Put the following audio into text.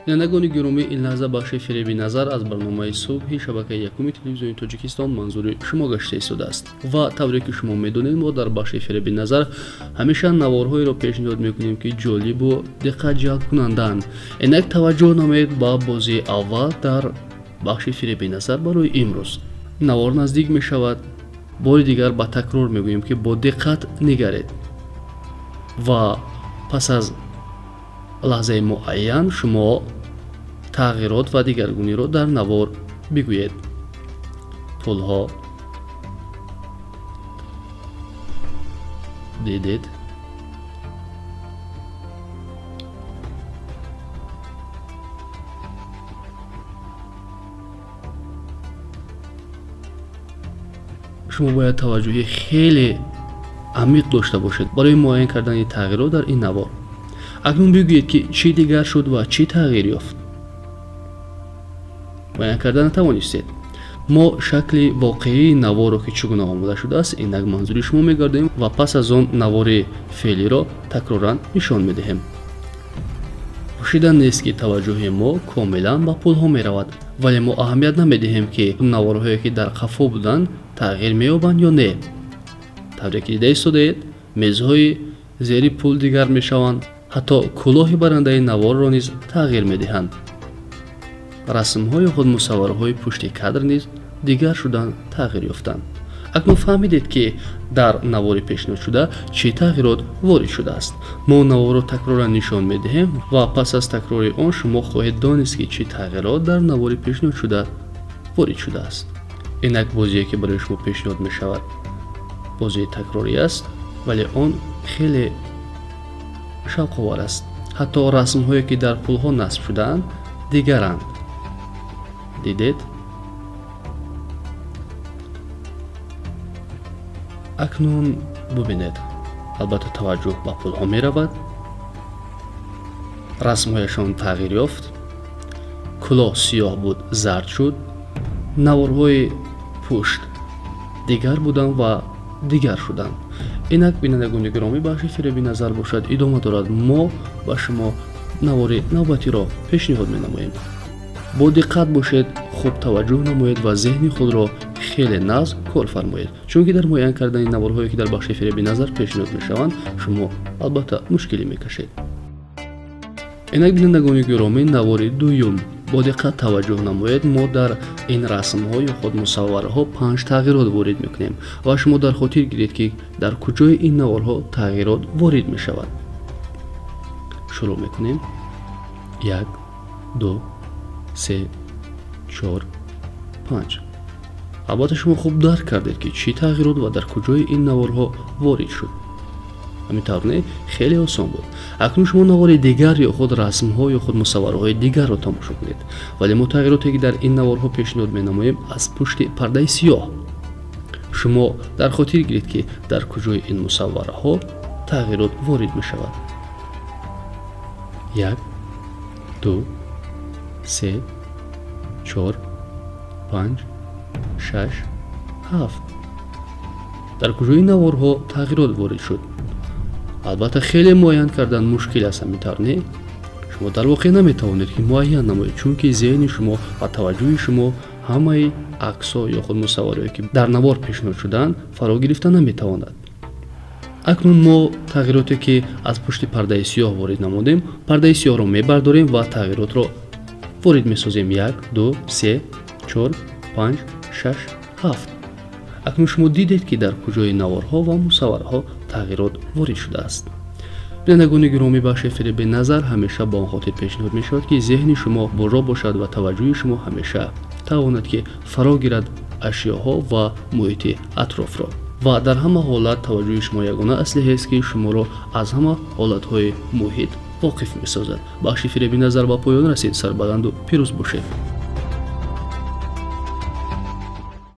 Бинандагони гиромӣ, ин лаҳза бахши фиреби назар аз барномаи субҳи шабакаи якуми телевизиони Тоҷикистон манзури шумо гашта истодааст. Ва тавре ки шумо медонед, мо дар бахши фиреби назар ҳамеша наворҳоеро пешниҳод мекунем, ки ҷолибу диққат ҷалбкунандаанд. Инак таваҷҷӯҳ намоед ба бозии аввал дар бахши фиреби назар барои имрӯз. Навор наздик мешавад. Бори дигар ба такрор мегӯем, ки бо диққат нигаред ва пас аз лаҳзаи муайян шумо тағйирот ва дигаргуниро дар навор бигӯед. Пулҳо дидед, шумо бояд таваҷҷӯҳи хеле амиқ дошта бошед барои муайян кардани тағйирот дар ин навор. Акнун бигӯед, ки чӣ дигар шуд ва чӣ тағйир ёфт. Муайян карда натавонистед. Мо шакли воқеии наворро, ки чӣ гуна омода шудааст, инак манзури шумо мегардем ва пас аз он навори феълиро такроран нишон медиҳем. Пӯшида нест, ки таваҷҷӯҳи мо комилан ба пулҳо меравад, вале мо аҳамият намедиҳем, ки наворҳое, ки дар қафо буданд, тағйир меёбанд ё не. Тавре ки дида истодаед, мезҳои зери пул дигар мешаванд, ҳатто кулоҳи барандаи наворро низ тағйир медиҳанд. Расмҳои худмусавварҳои пушти кадр низ дигар шудан, тағйир ёфтанд. Акнун фаҳмидед, ки дар навори пешниҳодшуда чӣ тағйирот ворид шудааст. Мо наворро такроран нишон медиҳем ва пас аз такрори он шумо хоҳед донист, ки чӣ тағйирот дар навори пешниҳодшуда ворид шудааст. Инак бозие, ки барои шумо пешниҳод мешавад, бозии такрорӣ аст, вале он хеле шавқовар аст. Ҳатто расмҳое, ки дар пулҳо насб шудаанд, дигаранд. Дидед? Акнун бубинед. Албатта таваҷҷӯҳ ба пулҳо меравад. Расмҳояшон тағйир ёфт. Кулоҳ сиёҳ буд, зард шуд. Наворҳои пушт дигар буданд ва дигар шуданд. Инак бинандагони гиромӣ, бахши фиреби назар бошад идома дорад. Мо ба шумо навори навбатиро пешниҳод менамоем. Бо диққат бошед, хуб таваҷҷӯҳ намоед ва зеҳни худро хеле нағз кор фармоед, чунки дар муайян кардани наворҳое, ки дар бахши фиреби назар пешниҳод мешаванд, шумо албатта мушкилӣ мекашед. Инак бинандагони гиромӣ, навори дуюм. Бо диққат таваҷҷӯҳ намоед. Мо дар ин расмҳо ё худмусавварҳо 5 тағйирот ворид мекунем ва шумо дар хотир гиред, ки дар куҷои ин наворҳо тағйирот ворид мешавад. Шурӯъ мекунем. 1, 2, 3, 4, 5. Албатта шумо хуб дарк кардед, ки чӣ тағйирот ва дар куҷои ин наворҳо ворид шуд. Ҳамин тавр не, хеле осон буд. Акнун шумо навори дигар ё худ расмҳо ё худ мусавварҳои дигарро тамошо кунед, вале мо тағйироте, ки дар ин наворҳо пешниҳод менамоем, аз пушти пардаи сиёҳ. Шумо дар хотир гиред, ки дар куҷои ин мусавварҳо тағйирот ворид мешавад. 1, 2, 3, 4, 5, 6, 7. Дар куҷои наворҳо тағйирот ворид шуд? Албатта хеле муайян кардан мушкил аст, ҳамин тавр не? Шумо дар воқеъ наметавонед, ки муайян намоед, чунки зеҳни шумо ва таваҷҷӯҳи шумо ҳамаи аксҳо ё худ мусавварҳое, ки дар навор пешниҳод шудаанд, фаро гирифта наметавонад. Акнун мо тағйироте, ки аз пушти пардаи сиёҳ ворид намудем, пардаи сиёҳро мебардорем ва тағйиротро ворид месозем. 1, 2, 3, 4, 5, 6, 7. Акнун шумо дидед, ки дар куҷои наворҳо ва мусавварҳо тағйирот ворид шудааст. Бинандагони гиромӣ, бахши фиреби назар ҳамеша ба он хотир пешниҳод мешавад, ки зеҳни шумо бурро бошад ва таваҷҷӯҳи шумо ҳамеша тавонад, ки фаро гирад ашёҳо ва муҳити атрофро. Ва дар ҳама ҳолат таваҷҷӯҳи шумо ягона аслиҳаест, ки шуморо аз ҳама ҳолатҳои муҳит воқиф месозад. Бахши фиреби назар ба поён расид. Сарбаланду пирӯз бошед.